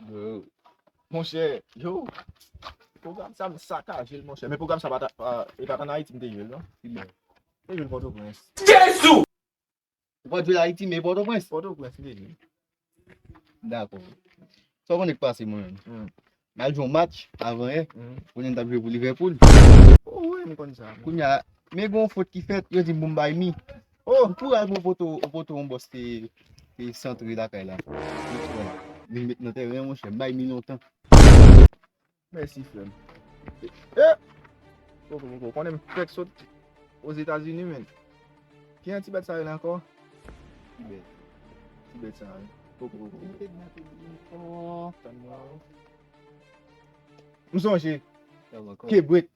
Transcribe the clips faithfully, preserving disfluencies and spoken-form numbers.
Yo. Monchè, yo. Pwogram sa m sakaje l, monchè. Men pwogram sa pa ta, pa, e pa t ann Ayiti m te jwe l, non. Ki bò? M te jwe l Pòtoprens. Jezi! Ou pa t jwe l Ayiti, men Pòtoprens? Pòtoprens m te jwe. Dakò. Sa w konnen k pase, mwen menm? Hmm. M al jwe yon match avan yè. Hmm. Kounye a m t ap jwe pou Liverpool. Oh, wi, m konn sa. Kounye a, men gen yon fot ki fèt, yo di m pou m bay mi. Oh! M kouri al pran poto, yon poto yon bòs te, te santre lakay la. Men m met nan tèren an, monchè, m bay mi lontan. Mèsi, frè m. Eh! Koko, koko, konnen m fèk sot Ozetazini, men. Ki jan ti bèt sa rele ankò? Ti bèt. Ti bèt sa, wi. Koko, koko, koko. Oh, tann mwen. M sonje. Kebrit.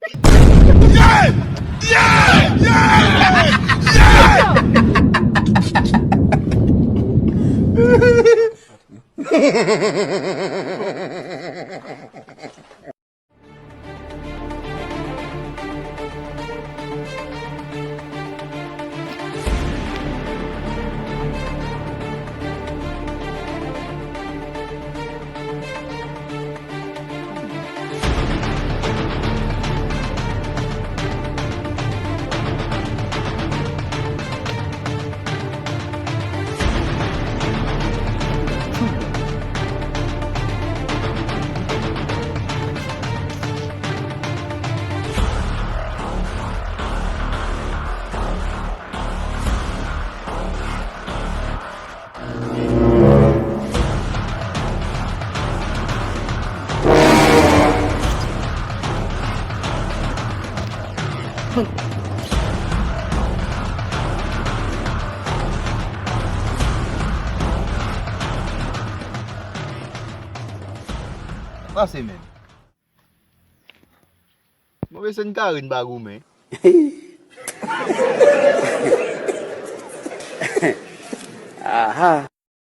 Pase menm. Bon, mesye, n kare n pa goumen. Aha.